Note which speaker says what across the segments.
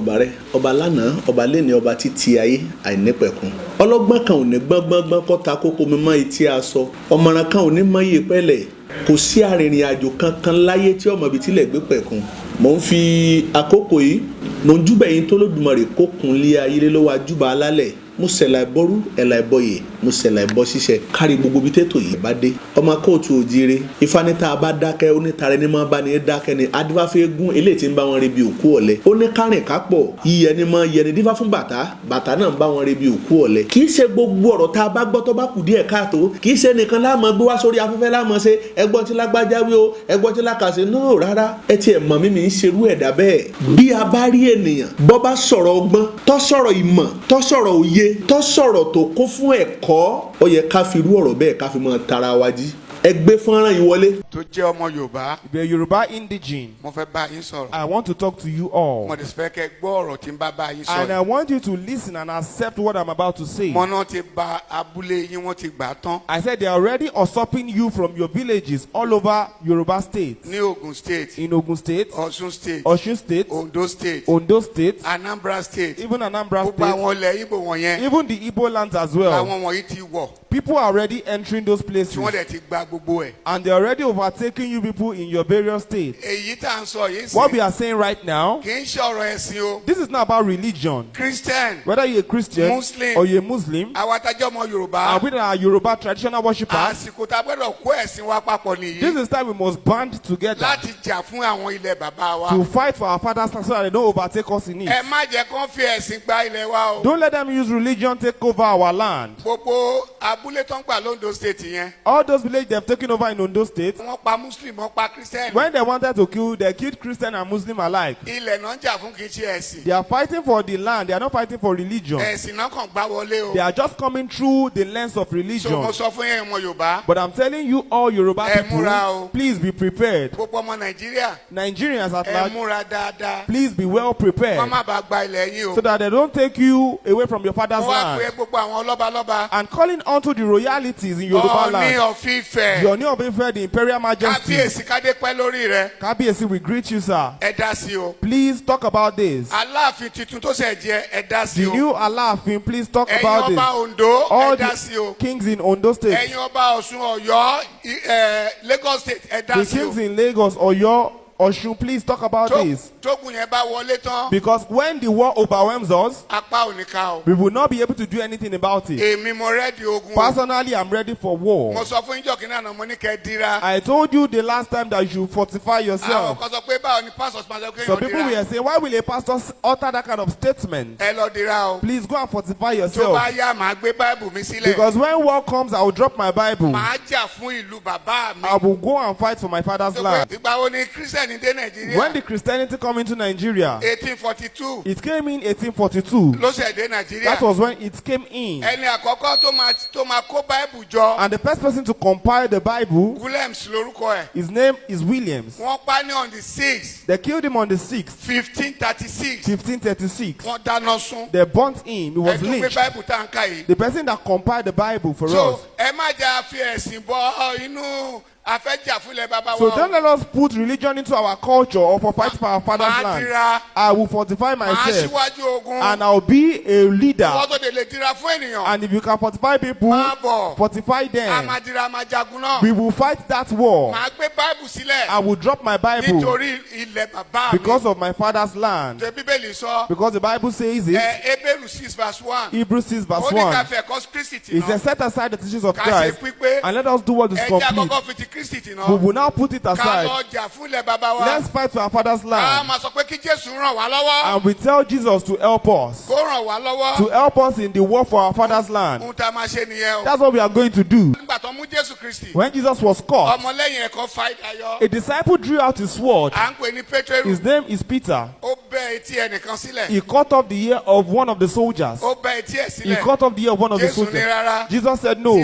Speaker 1: Ọlọ́run bàrẹ́ ọba lánàá, ọba lẹ́ni, ọba títí ayé àìnípẹ̀kun. Ọlọ́gbọ́n kan ò ní gbọ́ngbọ́ngbọ́n kọ́ ta kókó mi mọ́ etí aṣọ. Ọ̀mọ̀ràn kan ò ní mọ iye pẹ́lẹ̀. Kò sí arìnrìn àjò kankan láyé tí ọmọ ibi tílẹ̀ gbé pẹ̀kun. Mò ń fi àkókò yìí, mò ń júbẹ̀ yín tó lódùmarè kókun lé ayé lé lọ́wọ́. Ajúbà alálẹ̀, mo ṣẹ̀là ìbọrú, ẹ̀là ìbọyè, mo ṣẹ̀là ìbọ ṣíṣẹ kárí gbogbo ibi tètò yìí bá dé. Ọmọ kóòtù òjire, Ifá ní tá a bá dákẹ́, onítara ẹni máa bá ní dákẹ́ ni. Adífáfẹ́ gún eléyìí tí ń bá wọn rebi òkú ọ̀lẹ. Ó ní kárìn kápọ̀ yíyẹ ni máa yẹni. Dífá fún bàtà, bàtà náà ń bá wọn rebi òkú ọ̀lẹ. Kì í ṣe gbogbo ọ̀rọ̀ tá a bá gbọ́ tó bá kù díẹ̀ káàtó, kì í ṣe nìkan láàmú gbé wá sórí afẹ́fẹ́ láàmú ṣe ẹgbọ́n tí lágbájá wí o, ẹgbọ́n tí lákàṣe náà. Rárá, ẹ tiẹ̀ mọ̀ mí, mi ń ṣerú ẹ̀dá bẹ́ẹ̀. Bí a bá rí ènìyàn bọ́ bá sọ̀rọ̀ ọgbọ́n, tó sọ̀rọ̀ ìmọ̀, tó sọ̀rọ̀ òye, tó sọ̀rọ̀ tó kún fún ẹ̀kọ́, ó yẹ ká fi irú ọ̀rọ̀ bẹ́ẹ̀ ká fi mọ́ tara wa jí. Ẹ gbé fọ́nrán yìí wọlé.
Speaker 2: Tó jẹ́ ọmọ Yorùbá.
Speaker 3: If you're a Yoruba indigene,
Speaker 2: Mo fẹ́ bá yín sọ̀rọ̀.
Speaker 3: I want to talk to you all.
Speaker 2: Mo dẹ̀ fẹ́ kẹ́ gbọ́ ọ̀rọ̀ tí ń bá yín
Speaker 3: And I
Speaker 2: sọ.
Speaker 3: want you to listen and accept what I'm about to say.
Speaker 2: Mọ́nà ti ba abúlé yín, wọ́n ti gbà á tán.
Speaker 3: I said they are already usurping you from your villages all over Yoruba State.
Speaker 2: Ní Ogun State,
Speaker 3: In Ogun State,
Speaker 2: Ọ̀ṣun State,
Speaker 3: Osun State,
Speaker 2: Ondo State,
Speaker 3: Ondo State,
Speaker 2: Anambra State,
Speaker 3: even Anambra
Speaker 2: gbogbo
Speaker 3: State,
Speaker 2: àwọn ilẹ̀ Ìgbò wọ̀nyẹn
Speaker 3: even the Igbo lands as well.
Speaker 2: làwọn wọ̀nyí ti wọ̀,
Speaker 3: People are already entering those places
Speaker 2: tí wọ́n dẹ̀ ti gba gbogbo ẹ̀.
Speaker 3: and they're already overtaking you people in your various states.
Speaker 2: Èyí tá à ń sọ yìí
Speaker 3: What we
Speaker 2: sí
Speaker 3: are saying right now,
Speaker 2: kì í ṣe ọ̀rọ̀ ẹ̀sìn o.
Speaker 3: this is not about religion.
Speaker 2: Christian,
Speaker 3: Whether you're a Christian
Speaker 2: Muslim,
Speaker 3: or you're a Muslim,
Speaker 2: àwa tá jẹ́ ọmọ Yorùbá,
Speaker 3: and we that are Yoruba traditional worshippers,
Speaker 2: àsìkò tá a gbọ́dọ̀ kó ẹ̀sìn wa papọ̀ nìyí
Speaker 3: this is time we must band together
Speaker 2: láti jà fún àwọn ilẹ̀ bàbá wa.
Speaker 3: to fight for our fathers so that they don't overtake us in it.
Speaker 2: Ẹ má jẹ́ kán fi ẹ̀sìn gba ilẹ̀ wa o.
Speaker 3: Don't let them use religion take over our land.
Speaker 2: Gbogbo abúlé tó ń gbà lóńdó State yẹn,
Speaker 3: All those villages they've taken over in Ondo State,
Speaker 2: wọ́n pa Muslim, wọ́n pa Christian.
Speaker 3: when they wanted to kill, they killed Christian and Muslim alike.
Speaker 2: Ilẹ̀ náà ń jà fún, kì í ṣe ẹ̀sìn.
Speaker 3: They are fighting for the land, they are not fighting for religion.
Speaker 2: Ẹ̀sìn náà kàn gbá wọlé o.
Speaker 3: They are just coming through the lens of
Speaker 2: So
Speaker 3: religion.
Speaker 2: mo sọ fún yẹn, ọmọ Yorùbá,
Speaker 3: But I'm telling you all Yoruba
Speaker 2: ẹ múra o.
Speaker 3: people, please be prepared.
Speaker 2: Gbogbo ọmọ Nàìjíríà,
Speaker 3: Nigerians at
Speaker 2: ẹ
Speaker 3: large,
Speaker 2: múra dáadáa.
Speaker 3: please be well prepared
Speaker 2: Wọ́n má bàa gba ilẹ̀ yín o.
Speaker 3: so that they don't take you away from your father's
Speaker 2: Mo wá pé
Speaker 3: land.
Speaker 2: gbogbo àwọn lọ́balọ́ba.
Speaker 3: And calling unto the royalities in Yoruba
Speaker 2: Ọọ̀ni
Speaker 3: land,
Speaker 2: of Ifẹ̀.
Speaker 3: the Ooni of Ife, the Imperial Majesty,
Speaker 2: Kábíyèsí, kádé pẹ́ lórí rẹ.
Speaker 3: Kabiyesi, we greet you, sir.
Speaker 2: Ẹ dá sí o.
Speaker 3: Please talk about this.
Speaker 2: Aláàfin tuntun tó ṣẹ̀ jẹ, ẹ dá sí
Speaker 3: The
Speaker 2: o.
Speaker 3: new Alaafin, please talk
Speaker 2: Ẹ̀yin
Speaker 3: about
Speaker 2: ọba
Speaker 3: this.
Speaker 2: Ondo, ẹ
Speaker 3: All
Speaker 2: dá sí o.
Speaker 3: the kings in Ondo State,
Speaker 2: Ẹ̀yin ọba Ọ̀ṣun, Ọ̀yọ́, Lagos State, ẹ dá
Speaker 3: the
Speaker 2: sí o.
Speaker 3: kings in Lagos, Oyo, Osun, please talk about this.
Speaker 2: Tógun yẹn bá wọlé tán,
Speaker 3: Because when the war overwhelms us,
Speaker 2: apá ò ní ká o.
Speaker 3: we will not be able to do anything about it.
Speaker 2: Èmi mo ready ogun o.
Speaker 3: Personally, I'm ready for war.
Speaker 2: Mo sọ fún yín jọ̀kínní àná, mo ní kẹ́ ẹ dira.
Speaker 3: I told you the last time that you should fortify
Speaker 2: Àwọn
Speaker 3: yourself.
Speaker 2: kan sọ pé báwo ni pastors máa sọ pé
Speaker 3: Some
Speaker 2: èèyàn
Speaker 3: people
Speaker 2: dira?
Speaker 3: were saying, "Why will a pastor utter that kind of statement?"
Speaker 2: Ẹ lọ dira o.
Speaker 3: Please go and fortify
Speaker 2: Tó
Speaker 3: yourself.
Speaker 2: bá yá, màá gbé Bible mi sílẹ̀.
Speaker 3: Because when war comes, I will drop my Bible.
Speaker 2: Màá jà fún ìlú bàbá mi.
Speaker 3: I will go and fight for my father's
Speaker 2: Tó pé
Speaker 3: land.
Speaker 2: ìgbà wo ni Christian dé Nàìjíríà?
Speaker 3: When did Christianity come into Nigeria?
Speaker 2: 1842
Speaker 3: It came in 1842.
Speaker 2: ló ṣẹ̀ dé Nàìjíríà.
Speaker 3: That was when it came in.
Speaker 2: Ẹni àkọ́kọ́ tó máa kó Bible jọ,
Speaker 3: And the first person to compile the Bible,
Speaker 2: Williams lórúkọ ẹ̀.
Speaker 3: his name is Williams.
Speaker 2: Wọ́n pa ní on the 6
Speaker 3: They killed him on the 6th,
Speaker 2: 1536.
Speaker 3: 1536.
Speaker 2: Wọ́n dáná sun.
Speaker 3: They burnt him. He
Speaker 2: Ẹ
Speaker 3: was
Speaker 2: tún gbé
Speaker 3: lynched.
Speaker 2: Bible tá à ń kà yìí.
Speaker 3: The person that compiled the Bible for
Speaker 2: So
Speaker 3: us.
Speaker 2: ẹ má jà fi ẹ̀sìn bọ inú afẹ́jà fúnlẹ̀ bàbá
Speaker 3: So
Speaker 2: wa
Speaker 3: don't
Speaker 2: o.
Speaker 3: let us put religion into our culture or for fight for our father's
Speaker 2: Màá
Speaker 3: land.
Speaker 2: dira.
Speaker 3: I will fortify
Speaker 2: Màá
Speaker 3: myself
Speaker 2: síwájú ogun.
Speaker 3: and I'll be a leader.
Speaker 2: Wọ́n tó lè dira fún ènìyàn.
Speaker 3: And if you can fortify people,
Speaker 2: Máa bọ̀.
Speaker 3: fortify
Speaker 2: A
Speaker 3: them.
Speaker 2: máa dira, máa jagun náà.
Speaker 3: We will fight that war.
Speaker 2: Màá gbé Bible sílẹ̀
Speaker 3: I will drop my Bible
Speaker 2: nítorí ilẹ̀ bàbá mi.
Speaker 3: because of my father's land.
Speaker 2: Ṣé Bíbélì sọ?
Speaker 3: Because the Bible says it.
Speaker 2: Ẹ Hébérù 6 verse 1.
Speaker 3: Hebrews 6 verse
Speaker 2: Ó ní ká
Speaker 3: 1.
Speaker 2: fẹ́ ẹ̀kọ́ Kristi tì
Speaker 3: It
Speaker 2: náà.
Speaker 3: says, "Set aside the teachings of
Speaker 2: Ká ṣe
Speaker 3: Christ
Speaker 2: pípé.
Speaker 3: and let us do what is
Speaker 2: Ẹ jẹ́
Speaker 3: complete."
Speaker 2: àkọ́kọ́ fi ti Kristi tì náà.
Speaker 3: We will now put it
Speaker 2: Ká
Speaker 3: aside.
Speaker 2: lọ jà fún ilẹ̀ bàbá wa.
Speaker 3: Let's fight for our father's
Speaker 2: Ká
Speaker 3: land.
Speaker 2: máa sọ pé kí Jésù ràn wá lọ́wọ́.
Speaker 3: And we tell Jesus to help us.
Speaker 2: Kó ràn wá lọ́wọ́.
Speaker 3: To help us in the war for our father's land.
Speaker 2: Ohun tá a máa ṣe nìyẹn o.
Speaker 3: That's what we are going to do.
Speaker 2: Nígbà tó mú Jésù Kristi,
Speaker 3: When Jesus was caught,
Speaker 2: ọmọlẹ́yìn ẹ̀kọ́ fa idà yọ.
Speaker 3: a disciple drew out his sword.
Speaker 2: À ń pè ní Pétérù.
Speaker 3: His name is Peter.
Speaker 2: Ó bẹ́ etí ẹnìkan sílẹ̀.
Speaker 3: He cut off the ear of one of the soldiers.
Speaker 2: Ó bẹ́ etí ẹ̀
Speaker 3: He
Speaker 2: sílẹ̀.
Speaker 3: cut off the ear of one of the
Speaker 2: Jésù ní
Speaker 3: soldiers.
Speaker 2: rárá.
Speaker 3: Jesus said, "No,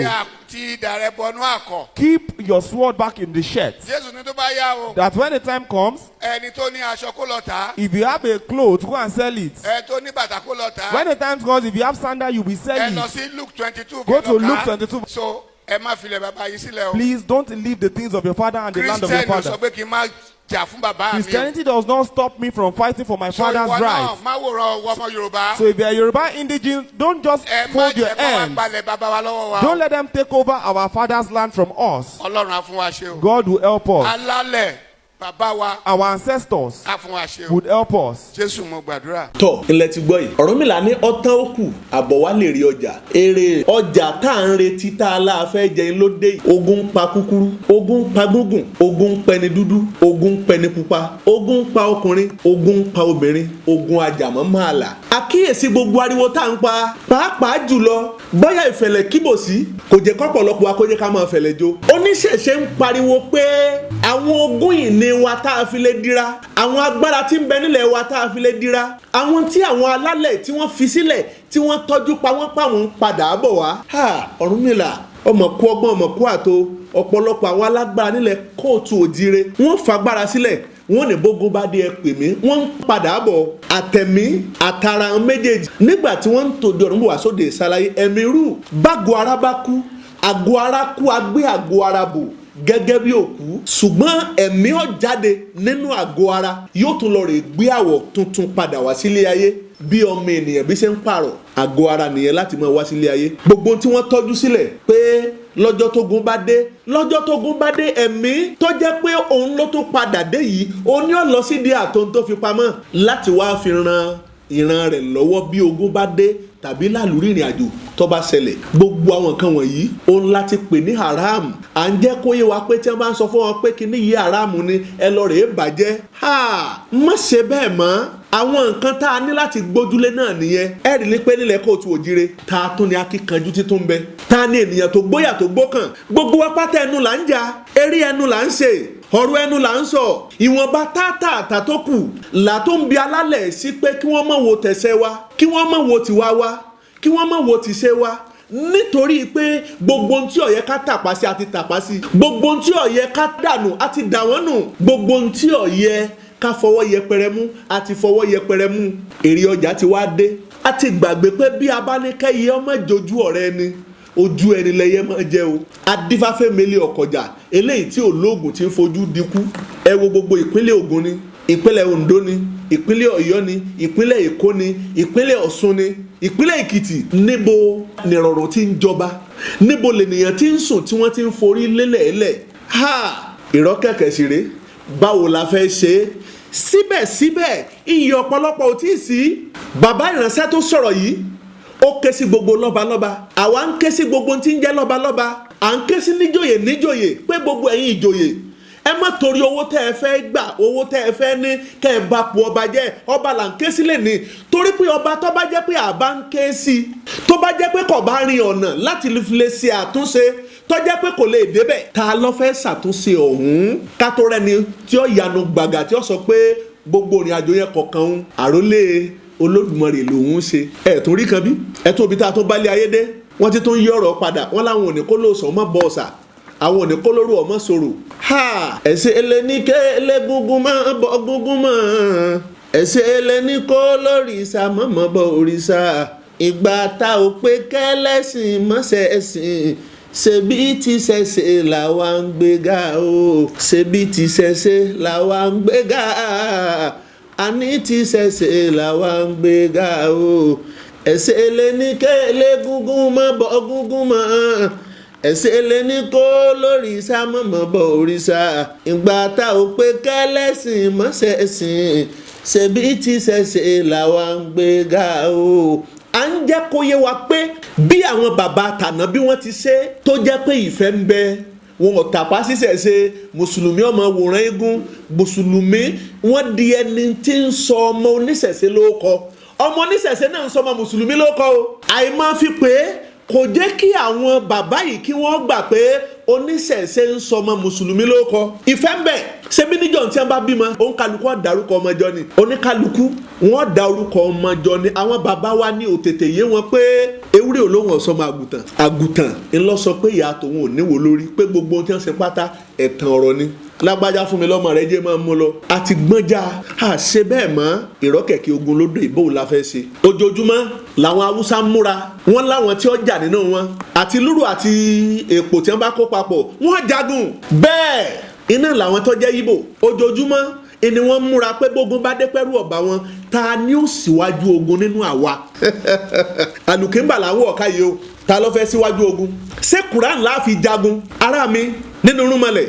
Speaker 2: Tí idà rẹ bọnú àkọ̀.
Speaker 3: keep your sword back in the shirt."
Speaker 2: Jésù ní tó bá yá o,
Speaker 3: That when the time comes,
Speaker 2: ẹni tó ní aṣọ kó lọ tà á.
Speaker 3: if you have a cloth, go and sell it.
Speaker 2: Ẹni tó ní bàtà kó lọ tà á.
Speaker 3: When the time comes, if you have sandal, you will sell
Speaker 2: Ẹ lọ
Speaker 3: it.
Speaker 2: sí Luke 22.
Speaker 3: Go to Luke 22.
Speaker 2: So ẹ má filẹ̀ bàbá yìí sílẹ̀ o.
Speaker 3: Please don't leave the things of your father and the land of your
Speaker 2: Christian sọ
Speaker 3: father.
Speaker 2: pé kí n má jà fún bàbá mi o.
Speaker 3: Christianity does not stop me from fighting for my
Speaker 2: So
Speaker 3: father's
Speaker 2: ìwọ náà
Speaker 3: rights.
Speaker 2: má wòran ọwọ́ ọmọ Yorùbá.
Speaker 3: So if you are Yoruba indigene, don't just
Speaker 2: Ẹ má
Speaker 3: fold your
Speaker 2: jẹ́ kó wá
Speaker 3: hands.
Speaker 2: gbalẹ̀ bàbá wa lọ́wọ́ wa.
Speaker 3: Don't let them take over our father's land from us.
Speaker 2: Ọlọ́run á fún wa ṣe o.
Speaker 3: God will help us.
Speaker 2: Alálẹ̀ bàbá wa
Speaker 3: Our ancestors
Speaker 2: á fún wa ṣe o.
Speaker 3: would help us.
Speaker 2: Jésù mo gbàdúrà.
Speaker 1: Tọ ilẹ̀ ti gbọ́ yìí. Ọ̀rúnmìlà ní ọ̀tán ó kù àbọ̀ wá lè rí ọjà. Èrè ọjà tá à ń retí tá a láà fẹ́ jẹun ló dé yìí. Ogun ń pa kúkúrú, ogun ń pa gúngùn, ogun ń pẹni dúdú, ogun ń pẹni pupa, ogun ń pa ọkùnrin, ogun ń pa obìnrin, ogun ajàmọ́ máa là. Àkíyèsí gbogbo ariwo tá à ń pa, pàápàá jùlọ bóyá ìfẹ̀lẹ̀ kíbòsí kò jẹ́ kọ́pọ̀lọpọ̀ wa kó jẹ́ ká máa fẹ̀lẹ̀ jó. Oníṣẹ̀ṣe ń pariwo pé àwọn ogún ìní wa tá a fi lè dira, àwọn agbára tí ń bẹ nílẹ̀ wa tá a fi lè dira, àwọn tí àwọn alálẹ̀ tí wọ́n fi sílẹ̀ tí wọ́n tọ́jú pa wọ́n pa wọ́n ń padà bọ̀ wá. Ha! Ọ̀rúnmìlà ọmọ kú ọgbọ́n, ọmọ kú àtò. Ọ̀pọ̀lọpọ̀ àwọn alágbára nílẹ̀ kóòtù òjire wọ́n fagbára sílẹ̀, wọ́n ní bógun bá dé ẹ pè mí, wọ́n ń padà bọ̀. Àtẹ̀mí àtara àwọn méjèèjì nígbà tí wọ́n ń tòde ọ̀run bọ̀ wá sóde ìsàlàyé ẹ̀mí rú bágo ara bá kú, àgọ́ ara kú, agbé àgọ́ ara bò gẹ́gẹ́ bí òkú, ṣùgbọ́n ẹ̀mí ó jáde nínú àgọ́ ara, yóò tún lọ rè gbé àwọ̀ tuntun padà wá sílé ayé. Bí ọmọ ènìyàn bí ṣe ń pààrọ̀ àgọ́ ara nìyẹn láti máa wá sílé ayé. Gbogbo tí wọ́n tọ́jú sílẹ̀ pé lọ́jọ́ tógun bá dé, lọ́jọ́ tógun bá dé, ẹ̀mí tó jẹ́ pé òun ló tún padà dé yìí, òun ni ó lọ sídìí àtòun tó fi pamọ́ láti wá fi ran ìran rẹ̀ lọ́wọ́ bí ogun bá dé tàbí lálùrí ìrìn àjò tó bá ṣẹlẹ̀. Gbogbo àwọn nǹkan wọ̀nyí òun láti pè ní haram. À ń jẹ́ kó yé wa pé tí wọ́n bá ń sọ fún wọn pé kíní yìí haram ni, ẹ lọ rèé bàjẹ́. Ha! Má ṣe bẹ́ẹ̀ mọ́. Àwọn nǹkan tá a ní láti gbójúlé náà nìyẹn. Ẹ rí i pé nílẹ̀ kóòtù òjire ta tún ni akíkanjú títún bẹ, ta ni ènìyàn tó gbóyà tó gbókàn. Gbogbo wa pátá ẹnu là ń jà, eré ẹnu là ń ṣe, ọ̀rọ̀ ẹnu là ń sọ. Ìwọ̀nba tátàtà tó kù là tó ń bi alálẹ̀ sí pé kí wọ́n má wo tẹ̀sẹ̀ wa, kí wọ́n má wo tiwa wa, kí wọ́n má wo tìṣe wa, nítorí pé gbogbo ohun tí ó yẹ ká tàpá sí a ti tàpá sí, gbogbo ohun tí ó yẹ ká dànù a ti dà wọ́n nù, gbogbo ohun tí ó yẹ ká fọwọ́ yẹpẹrẹ mú a ti fọwọ́ yẹpẹrẹ mú. Èrè ọjà ti wá dé, a ti gbàgbé pé bí a bá ní kẹ́yẹ ọmọ jojú ọ̀rẹ́ ẹni, ojú ẹni lẹyẹ máa jẹ o. Adífáfẹ́ mele ọ̀kọ̀jà eléyìí tí olóògùn ti ń fojú dikú. Ẹ wo gbogbo ìpínlẹ̀ Ògùn ni, ìpínlẹ̀ Oǹdó ni, ìpínlẹ̀ Ọ̀yọ́ ni, ìpínlẹ̀ Èkó ni, ìpínlẹ̀ Ọ̀ṣun ni, ìpínlẹ̀ Èkìtì. Níbo nìrọ̀rùn ti ń jọba? Níbo lènìyàn ti ń sùn tí wọ́n ti ń forí lélẹ̀ẹ́lẹ̀? Ha! Ìrọ́kẹ̀kẹ̀ sì rèé, báwo la fẹ́ ṣe é? Síbẹ̀síbẹ̀ iyì ọ̀pọ̀lọpọ̀ ò tíì sí. Bàbá ìránṣẹ́ tó sọ̀rọ̀ yìí ó ké sí gbogbo lọ́balọ́ba, àwa ń ké sí gbogbo tí ń jẹ́ lọ́balọ́ba, à ń ké sí níjòyè níjòyè pé gbogbo ẹ̀yin ìjòyè, ẹ má torí owó tẹ́ ẹ fẹ́ gbà, owó tẹ́ ẹ fẹ́ ní, kẹ́ ẹ bá po ọba jẹ́. Ọba là ń ké sílẹ̀ ní, torí pé ọba tó bá jẹ́ pé àbá ń ké sí i, tó bá jẹ́ pé kò bá rin ọ̀nà láti lè ṣe àtúnṣe, tó jẹ́ pé kò lè débẹ̀, ta ló fẹ́ ṣàtúnṣe ọ̀hún? Ká tó rẹ́ni tí ó yanu gbàgà tí ó sọ pé gbogbo ìrìn àjò yẹn kọ̀ọ̀kan ń àrólé Olódùmarè lòun ń ṣe. Ẹ tún rí kan bí ẹ tún ibi tá a tún bá lé ayé dé, wọ́n ti tún yí ọ̀rọ̀ padà, wọ́n láwọn ò ní kó lóòsàn mọ́ bọ́ ọ̀sà, àwọn ò ní kó lóru ọmọ sòrò. Ha! Ẹ̀sẹ̀ ẹlẹ́ni ké ẹlẹ́gungun máa bọ̀ gungun mọ́, ẹ̀sẹ̀ ẹlẹ́ni kó lórìṣà mọ̀mọ́ bọ̀ òrìṣà, ìgbà tá ò pé kẹ́lẹ́sìn mọ́sẹ̀ ẹ̀sìn, ṣebí ti ṣẹ̀ṣẹ̀ làwa ń gbéga o, ṣebí ti ṣẹ̀ṣẹ̀ làwa ń gbéga, àní ti ṣẹ̀ṣẹ̀ làwa ń gbéga o. Ẹ̀sẹ̀ ẹlẹ́ni ké ẹlẹ́gungun mọ́ bọ̀ gungun mọ́, ẹ̀sẹ̀ ẹlẹ́ni kó lórìṣà mọ̀mọ́ bọ̀ òrìṣà, ìgbà tá ò pé kẹ́lẹ́sìn mọ́sẹ̀ ẹ̀sìn, ṣebí ti ṣẹ̀ṣẹ̀ làwa ń gbéga o. À ń jẹ́ kó yé wa pé bí àwọn bàbá tàná bí wọ́n ti ṣe tó jẹ́ pé ìfẹ́ ń bẹ, wọn ò tàpá sísẹ̀ ṣe. Mùsùlùmí ọmọ wòran eégún, mùsùlùmí wọ́n di ẹni tí ń sọ ọmọ oníṣẹ̀ṣe lóko, ọmọ oníṣẹ̀ṣe náà ń sọ ọmọ mùsùlùmí lóko o. Àìmọ́ fi pé kò jẹ́ kí àwọn bàbá yìí kí wọ́n gbà pé oníṣẹ̀ṣe ń sọ ọmọ mùsùlùmí lóko. Ìfẹ́ ń bẹ. Ṣebí níjọ́ tí wọ́n bá bímọ, òǹkàlùkù ó dá orúkọ ọmọ jọ ni, oníkàlùkù wọ́n dá orúkọ ọmọ jọ ni. Àwọn bàbá wa ní òtètè yé wọn pé ewúrẹ́ olóhùn ọ̀sọ́mọ àgùntàn, àgùntàn ńlọ sọ pé ìyá tòun ò níwò lórí, pé gbogbo ohun tí wọ́n ṣe pátá ẹ̀tàn ọ̀rọ̀ ni. Lágbájá fún mi lọ́mọ rẹ jẹ́ máa mú lọ. A ti gbọ́njà a ṣe bẹ́ẹ̀ mọ́. Ìrọ́kẹ̀kẹ̀ ogun lódò ìbò la fẹ́ ṣe. Ojoojúmọ́ làwọn Haúsá ń múra, wọ́n láwọn tí ó jà nínú wọn àti lúrù àti èpò tí wọ́n bá kó papọ̀, wọ́n jagun. Bẹ́ẹ̀ Iná làwọn tó jẹ́ Ìgbò, ojoojúmọ́ ni wọ́n múra pé bógun bá dé pẹ́rù ọ̀bà wọn, ta ni ó síwájú ogun nínú àwa? Àlùkìńbà làwọn ọ̀ka yìí o, ta ló fẹ́ síwájú ogun? Ṣé Quran la fi jagun, ará mi nínú rúmọlẹ̀?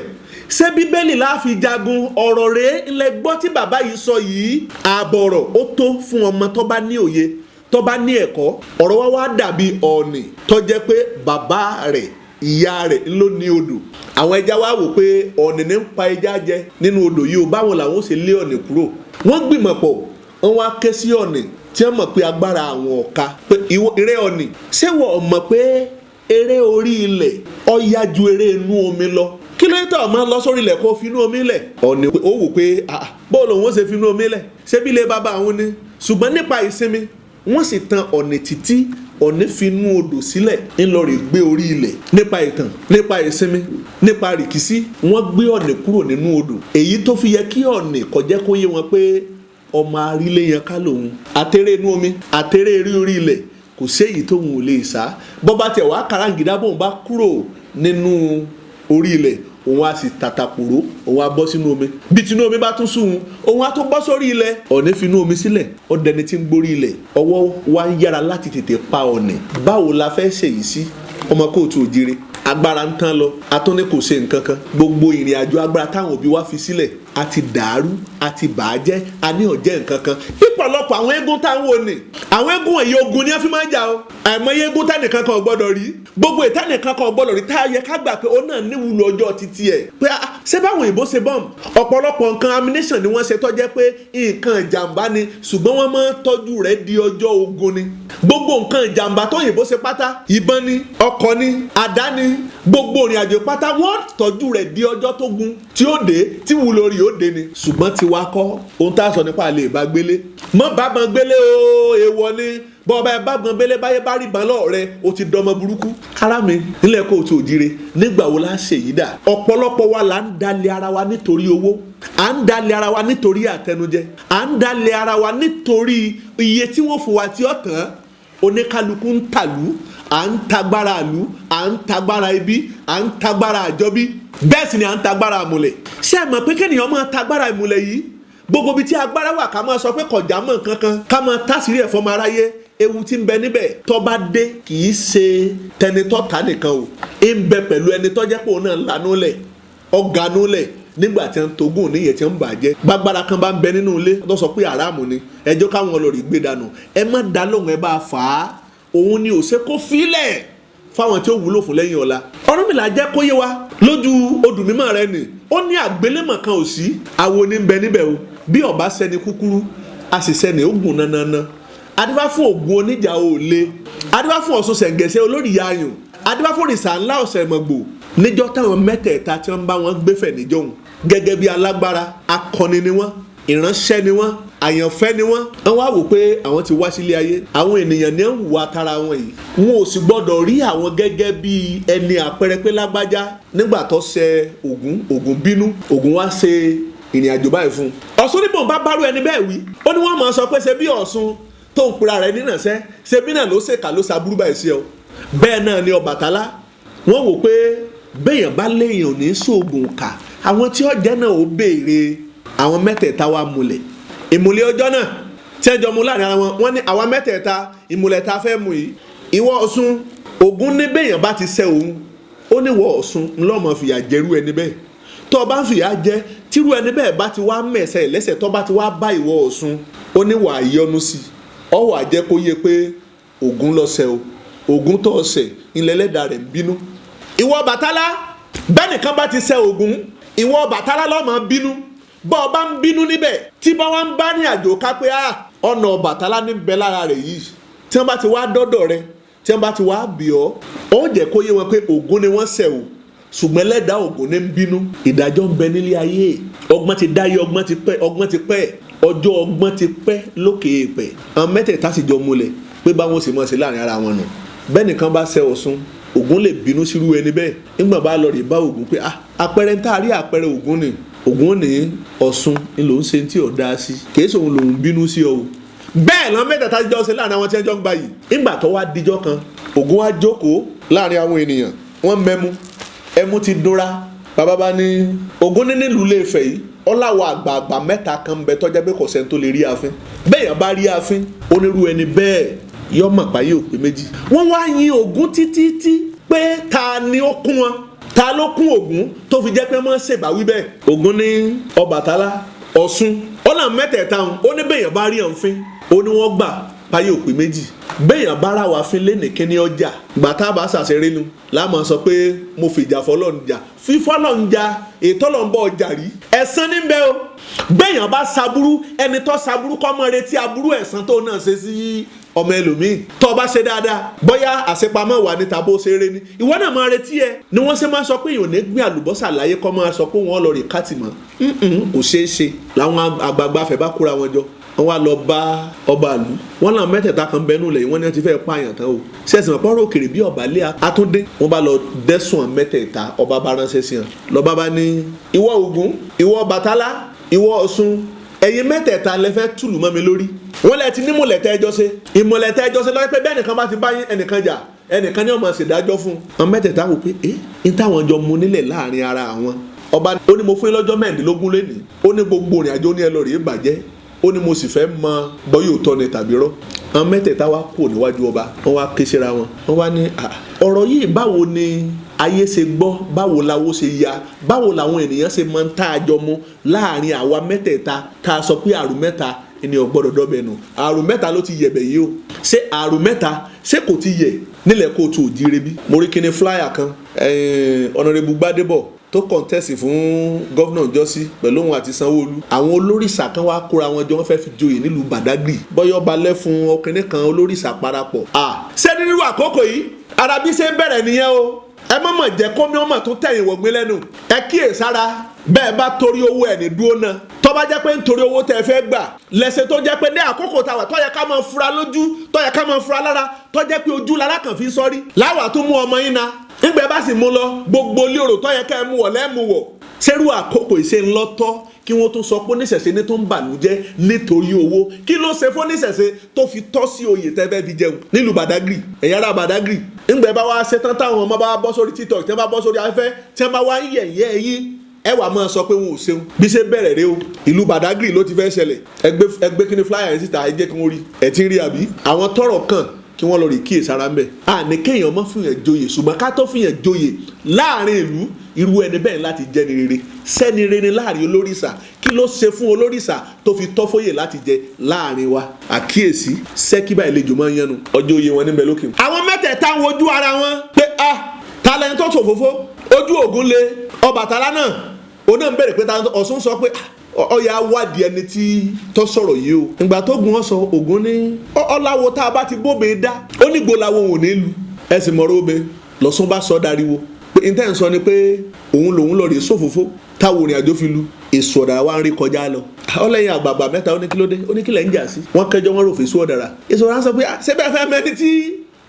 Speaker 1: Ṣé Bíbélì la fi jagun? Ọ̀rọ̀ rèé ńlẹ̀ gbọ́ tí bàbá yìí sọ yìí. Ààbọ̀rọ̀ ó tó fún ọmọ tó bá ní òye, tó bá ní ẹ̀kọ́. Ọ̀rọ̀ wa wá dàbí ọ̀ọ̀nì tó jẹ́ pé bàbá rẹ̀, ìyá rẹ̀ ló ní odò. Àwọn ẹja wá wò pé ọ̀ọ̀nì ní ń pa ẹja jẹ nínú odò yìí o, báwo làwọn ó ṣe lé ọ̀ọ̀nì kúrò? Wọ́n gbìmọ̀ pọ̀, wọ́n wá ké sí ọ̀ọ̀nì tí wọ́n mọ̀ pé agbára àwọn ọ̀ka pé ìwọ eré ọ̀ọ̀nì, ṣé wọ́n mọ̀ pé eré orí ilẹ̀ ó yá ju eré inú omi lọ? Kí ló dé tó máa lọ sórí ilẹ̀ kó fi inú omi lẹ̀? Ọ̀ọ̀nì ó wò pé bóò lòun ó ṣe fi inú omi lẹ̀, ṣé bí ilé bàbá àwọn ni? Ṣùgbọ́n nípa ìsinmi wọ́n sì tan ọ̀nì títí ọ̀nì fi inú odò sílẹ̀ ńlọrọ̀ gbé orí ilẹ̀. Nípa ìtàn, nípa ìsinmi, nípa rìkísí, wọ́n gbé ọ̀nì kúrò nínú odò. Èyí tó fi yẹ kí ọ̀nì kó jẹ́ kó yé wọn pé ọmọ arílé yẹn ká lòun, àtẹ̀rẹ̀ inú omi, àtẹ̀rẹ̀ eré orí ilẹ̀, kò séyìí tóun ò lè sá. Bọ́ba tẹ̀ wá kàràǹgídá bóun bá kúrò nínú orí ilẹ̀, òun á sì tàtàkùró, òun á bọ́ sínú omi. Bí tinú omi bá tún sùn, òun á tún bọ́ sórí ilẹ̀. Ọ̀ọ̀nì finú omi sílẹ̀, ó dẹni tí ń gbórí ilẹ̀. Ọwọ́ wa ń yára láti tètè pa ọ̀ọ̀nì. Báwo la fẹ́ ṣèyí sí? Ọmọ kóòtù òjire, agbára ń tán lọ, atúní kò ṣe nǹkan kan. Gbogbo ìrìn àjò agbára táwọn òbí wa fi sílẹ̀ a ti dàrú, a ti bàájẹ́, a ní ọ̀jẹ́ nǹkan kan. Pípọ̀lọpọ̀ àwọn eégún táwọn ò ní, àwọn eégún wọ̀nyí ogun ni wọ́n fi máa ń jà o. Àìmọye eégún tánìkan kan ò gbọ́dọ̀ rí, gbogbo ìtánìkan kan ò gbọ́dọ̀ rí, tá a yẹ ká gbà pé òun náà níwúlò ọjọ́ títí ẹ̀ pé ṣé báwọn òyìnbó ṣe bọ́ọ̀mù ọ̀pọ̀lọpọ̀ nǹkan ammunition ni wọ́n ṣe tó jẹ́ pé nǹkan ìjàmbá ni, ṣùgbọ́n wọ́n máa ń tọ́jú rẹ̀ di ọjọ́ ogun ni. Gbogbo nǹkan ìjàmbá tó òyìnbó ṣe pátá, ìbọn ni, ọkọ̀ ni, àdá ni, gbogbo ìrìn àjò pátá wọ́n tọ́jú rẹ̀ di ọjọ́ tó gun tí ó dé, tí wúlò rí ó dé ni. Ṣùgbọ́n tiwa kọ́, ohun tá a sọ nípa lè bá gbélé, mọ́ bá ban gbélé o, èèwọ̀ ni. Bọ́ọ̀bá ẹ bá gbọ́n gbélé, báyé bá rí ban lọ́ọ̀ rẹ, o ti dọmọ burúkú. Ará mi nílẹ̀ kóòtù òjire, nígbà wo la ṣe yìí dà? Ọ̀pọ̀lọpọ̀ wa là ń dalẹ̀ ara wa nítorí owó, à ń dalẹ̀ ara wa nítorí àtẹnujẹ, à ń dalẹ̀ ara wa nítorí iye tí wọ́n fún wa tí ó tán. Oníkálukú ń tàlú, à ń tagbára àlú, à ń tagbára ibi, à ń tagbára àjọbí, bẹ́ẹ̀ sì ni à ń tagbára àmùlẹ̀. Ṣé ẹ mọ̀ pé kéèyàn máa tagbára ìmùlẹ̀ yìí, gbogbo ibi tí agbára wà, ká máa sọ pé kọjá mọ́ nǹkan kan, ká máa tásìrí ẹ̀fọ́ ọmọ aráyé, ewu tí ń bẹ níbẹ̀ tó bá dé kì í ṣe tẹnitọ́ ta nìkan o, ń bẹ pẹ̀lú ẹni tó jẹ́ pé òun náà lanú lẹ̀, ọ̀ganú lẹ̀ nígbà tí ń togún níyẹn tí ń bàjẹ́. Gbàgbára kan bá ń bẹ nínú ilé tó sọ pé àràmù ni, ẹjọ́ káwọn olórí gbé dànù, ẹ má dá lóhùn, ẹ bá fà á, òun ni ò ṣe kó filẹ̀ fáwọn tí ó wúlò fún lẹ́yìn ọ̀la. Ọ̀rúnmìlà jẹ́ kó yé wa lójú odù mímọ́ rẹ nì, ó ní àgbélémọ̀ kan ò sí, àwo ní bẹ níbẹ̀ o, bí ọba sẹni kúkúrú a sì sẹni ogun nanana. Adífá fún Ògún oníjà òòlé, adífá fún Ọ̀ṣun ṣẹ̀ǹgẹ̀ṣẹ̀ olóríyá ayùn, adífá fún òrìṣà ńlá ọ̀sẹ̀ mọ̀gbò. Níjọ́ táwọn mẹ́tẹ̀ẹ̀ta tí wọ́n bá wọn gbéfẹ̀ níjọ́hun, gẹ́gẹ́ bí alágbára akọni ni wọ́n, ìránṣẹ́ ni wọ́n, àyànfẹ́ ni wọ́n. Wọ́n wá wò pé àwọn ti wá sílé ayé, àwọn ènìyàn ní ń hùwà tara wọn yìí, wọn ò sì gbọ́dọ̀ rí àwọn gẹ́gẹ́ bí ẹni àpẹẹrẹ pé lágbájá nígbà tó ṣe Ògún, Ògún bínú, Ògún wá ṣe ìrìn àjò báyìí fún un. Ọ̀ṣun níbo bá bárú ẹni bẹ́ẹ̀ wí, ó ní wọ́n máa sọ pé ṣe bí Ọ̀ṣun tó ń pera rẹ̀ nínàṣẹ́, ṣe bí náà ló ṣèkà ló ṣaburú báyìí sí ọ. Bẹ́ẹ̀ náà ni Ọbàtálá, wọ́n wò pé béèyàn bá léèyàn ò ní sóògùn kà, àwọn tí ó jẹ́ náà ó béèrè. Àwọn mẹ́tẹ̀ẹ̀ta wa múlẹ̀ ìmùlẹ̀ ọjọ́ náà tí ẹjọ́ mu láàrin ara wọn, wọ́n ní àwa mẹ́tẹ̀ẹ̀ta ìmùlẹ̀ ta fẹ́ mu yìí, ìwọ Ọ̀ṣun, Ògún ní béèyàn bá ti ṣẹ̀ òun, ó ní ìwọ Ọ̀ṣun ńlọ́mọ fìyà jẹrú ẹni bẹ́ẹ̀. Tó o bá ń fìyà jẹ tírú ẹni bẹ́ẹ̀ bá ti wá mẹ̀sẹ̀ lẹ́sẹ̀, tó bá ti wá bá ìwọ Ọ̀ṣun, ó ní wàá yọnu sí i, ọ wàá jẹ́ kó yé pé Ògún ló ṣẹ̀ o, Ògún tó ṣẹ̀ ilẹ̀ ẹlẹ́dàá rẹ̀ ń bínú. Ìwọ Ọbàtálá, bẹ́ẹ̀ nìkan bá ti ṣẹ̀ Ògún, ìwọ Ọbàtálá ló máa bínú. Bọ́ ọ bá ń bínú níbẹ̀ tí bá wá ń bá ní àjò ká pé ọ̀nà Ọbàtálá ní bẹ lára rẹ̀ yìí, tí wọ́n bá ti wá dọ́dọ̀ rẹ, tí wọ́n bá ti wá bì ọ́, ó jẹ́ kó yé wọn pé Ògún ni wọ́n ṣẹ̀ o, ṣùgbọ́n ẹlẹ́dàá Ògún ní ń bínú. Ìdájọ́ ń bẹ nílé ayé, ọgbọ́n ti dáyé, ọgbọ́n ti pẹ́, ọgbọ́n ti pẹ́, ọjọ́ ọgbọ́n ti pẹ́ lókè èèpẹ̀. Àwọn mẹ́tẹ̀ẹ̀ta sì jọ múlẹ̀ pé báwọn sì mọ̀ sí láàrin ara wọn nù. Bẹ́ẹ̀ nìkan bá ṣẹ̀ Ọ̀ṣun, Ògún lè bínú sírú ẹni bẹ́ẹ̀. Nígbà bá lọ rè bá Ògún pé àpẹẹrẹ ń tá a rí, àpẹẹrẹ Ògún ni, Ògún ní Ọ̀ṣun ni lòún ṣe tí ò dáa sí, kìí ṣe òun lòún bínú sí ọ o. Bẹ́ẹ̀ lọ́n mẹ́tẹ̀ẹ̀ta jọ ṣe láàrin àwọn tí wọ́n jọ ń gba yìí. Nígbà tó wá dijọ́ kan, Ògún wá jókòó láàrin àwọn ènìyàn, wọ́n mẹ́mu, ẹmu ti dúnra, Bàbá bá ní Ògún ní nílùú Ilé-Ifẹ̀ yìí, ọláwọ̀ àgbààgbà mẹ́ta kan ń bẹ tọ́já pé kò sẹ́ni tó lè rí ààfin. Bẹ́ẹ̀yàn bá rí ààfin, onírú ẹni bẹ́ẹ̀ yọ mọ̀ páyé òpè méjì. Wọ́n wá yin Ògún títí tí pé ta ni ó kún wọn, ta ló kún Ògún tó fi jẹ́ pé wọ́n ṣèbáwí bẹ́ẹ̀. Ògún ní Ọbàtálá, Ọ̀ṣun, ọ̀nà mẹ́tẹ̀ẹ̀ta ọ̀hún, ó ní bẹ́ẹ̀yàn bá rí ààfin, ó ní wọ́n gbà páyé òpè méjì. Béèyàn bá ra wàá fin lénìí kíní ọjà gbàtà bá ṣàṣeré nu láàmú sọ pé mo fìjà fọlọ́run jà, fífọ́lọ́run jà ètò ọlọ́run bọ́ ọjà rí ẹ̀san níbẹ̀ o. Béèyàn bá ṣaburú, ẹni tó ṣaburú kọ́ mọ́ retí aburú ẹ̀san tó náà ṣe sí ọmọ ẹlòmíì. Tó o bá ṣe dáadáa, bóyá àṣepamọ́ wà níta bó ṣe eré ni ìwọ náà máa retí ẹ. Ni wọ́n ṣe máa sọ pé èèyàn ò ní gbin àlùbọ́sà láyé kọ́ máa sọ pé wọ́n lọ rè kátì mọ́. Kò ṣeé ṣe. Làwọn àgbààgbà fẹ́ bá kóra wọn jọ, wọ́n wá lọ bá ọba àlú, wọ́n làwọn mẹ́tẹ̀ẹ̀ta kan bẹnu lẹ̀, wọ́n ní wọ́n ti fẹ́ pààyàn tán o. Sẹ́sìn ọ̀pọ̀rọ̀ òkèrè bí ọ̀bálẹ̀ àtúndé, wọ́n bá lọ dẹ́sùn mẹ́tẹ̀ẹ̀ta. Ọba bá ránṣẹ́ sí wọn, lọ́ba bá ní ìwọ Ògún, ìwọ Ọbàtálá, ìwọ Ọ̀ṣun, ẹ̀yin mẹ́tẹ̀ẹ̀ta lẹ fẹ́ tùlù mọ́ mi lórí. Wọ́n lẹ ti nímùlẹ̀ tẹ́ ẹjọ́ ṣe, ìmùlẹ̀ tẹ́ ẹjọ́ ṣe lọ́wọ́ pé bẹ́ẹ̀ nìkan bá ti bá yín ẹnìkan jà, ẹnìkan ní ó máa ṣèdájọ́ fún un. Àwọn mẹ́tẹ̀ẹ̀ta wò pé ẹ́ ní táwọn jọ mu nílẹ̀ láàrin ara àwọn. Ọba ó ní mo fún yín lọ́jọ́ 16 lénìí, ó ní gbogbo ìrìn àjò ní ẹ lọ rèé bàjẹ́, ó ní mo sì fẹ́ mọ bọ́yì òótọ́ ni tàbí rọ́. Àwọn mẹ́tẹ̀ẹ̀ta wá kúrò níwájú ọba, wọ́n wá ké síra wọn, wọ́n wá ní ọ̀rọ̀ yìí báwo ni ayé ṣe gbọ́, báwo làwo ṣe ya, báwo làwọn ènìyàn ṣe máa ń tá a jọ mu láàrin àwa mẹ́tẹ̀ẹ̀ta tá a sọ pé àrùn mẹ́ta ni ò gbọ́dọ̀ dọ́bẹ̀ nù. Àrùn mẹ́ta ló ti yẹ̀bẹ̀ yìí o, ṣé àrùn mẹ́ta ṣé kò ti yẹ̀ nílẹ̀ kóòtù òjíire bí? Mo rí kíní flyer kan, Honorable Gbádébọ̀ tó kọ̀ǹtẹ́sì fún gọ́vnà jọ́sí pẹ̀lú òun àti Sanwó-Olú. Àwọn olórìṣà kan wá kóra wọn jọ, wọ́n fẹ́ fi joyè nílùú Badagry. Bọ́yọ̀ balẹ̀ fún ọkùnrin kan olórìṣà parapọ̀. Ṣé nírú àkókò yìí arabi ṣe ń bẹ̀rẹ̀ nìyẹn o. Ẹ má mọ̀ jẹ́ kómi ọmọ tó tẹ̀yìn wọ̀gbìn lẹ́nu. Ẹ kíyè sára, bẹ́ẹ̀ bá torí owó ẹ̀ ní dúró náà. Tó bá jẹ́ pé nítorí owó tẹ́ fẹ́ gbà lẹ́sẹ̀ tó jẹ́ pé ní àkókò tàwa tó yẹ ká máa fura lójú, tó yẹ ká máa fura lára, tó jẹ́ pé ojú lára kàn fi sọ́rí. Láwàá tó mú ọmọ yín na nígbà bá sì mú lọ gbogbo lérò tó yẹ ká ẹ mú wọ̀ lẹ́mú wọ̀. Sẹ́rù àkókò ìṣe ńlọ́tọ́ kí wọ́n tún sọ pé oníṣẹ̀ṣe ní tó ń bànújẹ́ nítorí owó. Kí ló ṣe fún oníṣẹ̀ṣe tó fi tọ́ sí oyè tẹ́fẹ́ fi jẹun nílùú Badagry? Ẹ̀yà ara Badagry ńgbẹ́ bá wá ṣetán táwọn ọmọ bá bọ́ sórí TikTok, tí wọ́n bá bọ́ sórí afẹ́fẹ́, tí wọ́n bá wá yẹ̀yẹ́ yín, ẹ wà máa sọ pé wọn ò ṣeun. Bí ṣe bẹ̀rẹ̀ rẹ o, ìlú Badagry ló ti fẹ́ ṣẹlẹ̀. Ẹgbẹ́ kíní flyer yẹn síta, ẹ jẹ́ kí wọ́n rí ẹ ti ń rí àbí àwọn tọ́rọ̀ kàn kí wọ́n lọ rí kíyèsára ń bẹ̀. Àní kéèyàn má fìyàn joyè, ṣùgbọ́n ká tó fìyàn joyè láàrin ìlú, irú ẹni bẹ́ẹ̀ láti jẹ́ni rere, sẹ́ni rere láàrin olórìṣà. Kí ló ṣe fún olórìṣà tó fi tọ́ fóyè láti jẹ láàrin wa? Àkíyèsí sẹ́kíbà ìlejò máa ń yánu ọjọ́ oyè wọn níbẹ̀ lókè. Àwọn mẹ́tẹ̀ẹ̀ta ń wojú ara wọn pé a ta lẹni tó ṣòfófó, ojú Ògún le Ọbàtálá náà òun náà ń bèrè pé Ọ̀ṣun sọ pé ọyà wádìí ẹni tí tó sọ̀rọ̀ yìí o. Ìgbà tó gun ọ sọ Ògún ní ọláwo tá a bá ti bóbe dá, ó ní gbòòlàwò òun ní lu ẹ sì mọ̀rọ̀ obe. Lọ́sùn bá sọ dariwo pé n tẹ́ ń sọ ni pé òun lòun lọ rè sófófó táwọn òrìn àjò fi lu èso ọ̀dàrà wa ń rí kọjá lọ. Ọlẹ́yin àgbààgbà mẹ́ta ó ní kí ló dé, ó ní kí lẹ̀ ń jà sí. Wọ́n kẹjọ wọn rò fèsì ọ̀dàrà. Èso ọ̀dàrà sọ pé ṣé bẹ́ẹ̀ fẹ́ mẹ́ni tí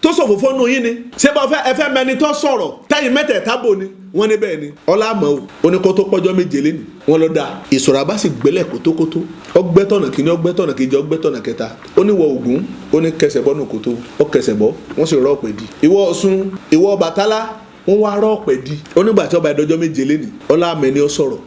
Speaker 1: tó sòfófó nù yín ni, ṣé bá ẹ fẹ́ mẹ́ni tó sọ̀rọ̀ tẹ́yìn mẹ́tẹ̀ẹ̀ta bò ni? Wọ́n ní bẹ́ẹ̀ ni. Ọlámọ̀ o, ó ní kó tó pọ́jọ́ méje lẹ́nu wọ́n lọ da ìsọ̀rọ̀ abá sì gbẹ́lẹ̀ kótókótó, ọgbẹ́ tọ̀nà kìíní, ọgbẹ́ tọ̀nà kejì, ọgbẹ́ tọ̀nà kẹta. Ó ní wọ Ògún, ó ní kẹsẹ̀ bọ́nù kótó, ó kẹsẹ̀ bọ́, wọ́n sì rọ́ ọ̀pẹ̀ di. Ìwọ Ọ̀ṣun, ìwọ Ọbàtálá, wọ́n wá rọ́ ọ̀pẹ̀ di. Ó nígbà tí ọba ìdọ́jọ́ méje lẹ́nu ọlámẹ́ ni ó sọ̀rọ̀.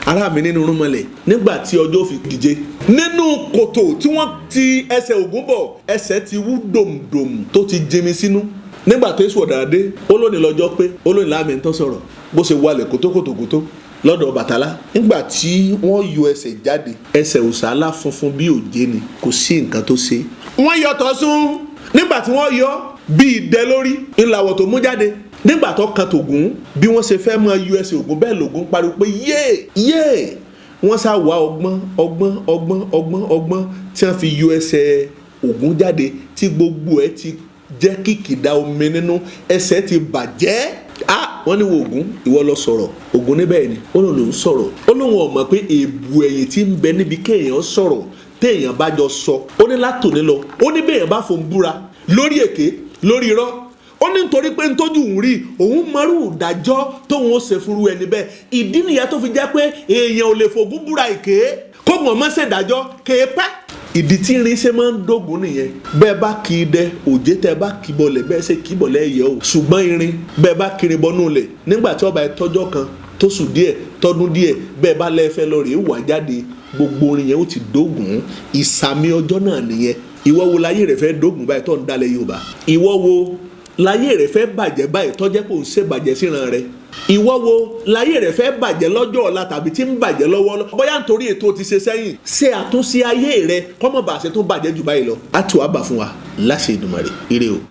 Speaker 1: Ará mi nínú rúmọlẹ̀ nígbà tí ọjọ́ fi dìje nínú kòtò tí wọ́n ti ẹsẹ̀ Ògún bọ̀, ẹsẹ̀ ti wú dòmdòm tó ti jimi sínú. Nígbà tó èso ọ̀dàrà dé, ó lónìí lọ́jọ́ pé ó lónìí láàmì ń tọ́ sọ̀rọ̀ bó ṣe walẹ̀ kótókótókótó lọ́dọ̀ Ọbàtálá. Nígbà tí wọ́n yọ ẹsẹ̀ jáde, ẹsẹ̀ òsàlá funfun bí òjé ni, kò sí nǹkan tó ṣe. Wọ́n yọ Tọ̀sún nígbà tí wọ́n yọ bí ìdẹ lórí ńláwọ̀ tó mú jáde. Nígbà tó kan tògún, bí wọ́n ṣe fẹ́ máa yọ ẹsẹ̀ Ògún bẹ́ẹ̀ lògún pariwo pé yéè yéè. Wọ́n sá wá ọgbọ́n ọgbọ́n ọgbọ́n ọgbọ́n ọgbọ́n tí wọ́n fi yọ ẹsẹ̀ Ògún jáde, tí gbogbo ẹ̀ ti jẹ́ kìkìdá omi nínú, ẹsẹ̀ ti bàjẹ́. Wọ́n ní wo Ògún, ìwọ lọ sọ̀rọ̀. Ògún níbẹ̀ ni ó lòun sọ̀rọ̀, ó lóun ò mọ̀ pé èèbù ẹ̀yìn tí ń bẹ níbi kéèyàn sọ̀rọ̀ téèyàn bá jọ sọ. Ó ní látòní lọ, ó ní béèyàn bá fòun búra lórí èké lórí irọ́, ó ní nítorí pé ntójú òun rí òun mọrú ìdájọ́ tóun ó ṣe fúnrú ẹni bẹ́ẹ̀. Ìdí nìyẹn tó fi jẹ́ pé èèyàn ò lè fògún búra èké kó mọ̀ mọ́ ṣèdájọ́ kéèpẹ́. Ìdí tí irin ṣe máa ń dógùn nìyẹn. Bẹ́ẹ̀ bá kì í dẹ òjé, tẹ́ bá kì í bọlẹ̀, bẹ́ẹ̀ ṣe kì í bọ̀lẹ̀ yẹ o. Ṣùgbọ́n irin, bẹ́ẹ̀ bá kiri bọnú lẹ̀, nígbà tí ọba ẹ tọ́jọ́ kan, tóṣù díẹ̀, tọdún díẹ̀, bẹ́ẹ̀ bá lẹ́ẹ̀fẹ́ lọ rèé wà jáde, gbogbo orin yẹn ó ti dógùn. Ìsàmì ọjọ́ náà nìyẹn. Ìwọ wo láyé rẹ̀ fẹ́ dógùn báyìí tó ń dalẹ̀ Yorùbá? Ìwọ wo láyé rẹ̀ fẹ́ bàjẹ́ báyìí tó jẹ́ kó ń ṣèbàjẹ́ síran rẹ̀? Ìwọ wo láyé rẹ̀ fẹ́ bàjẹ́ lọ́jọ́ ọ̀la tàbí tí ń bàjẹ́ lọ́wọ́ bóyá nítorí ètò ti ṣe sẹ́yìn? Ṣe àtúnṣe ayé rẹ̀ kọ́mọ̀bà ṣe tó bàjẹ́ jù báyìí lọ. Á tù wá bà fún wa láṣẹ Èdùmàrè. Ire o.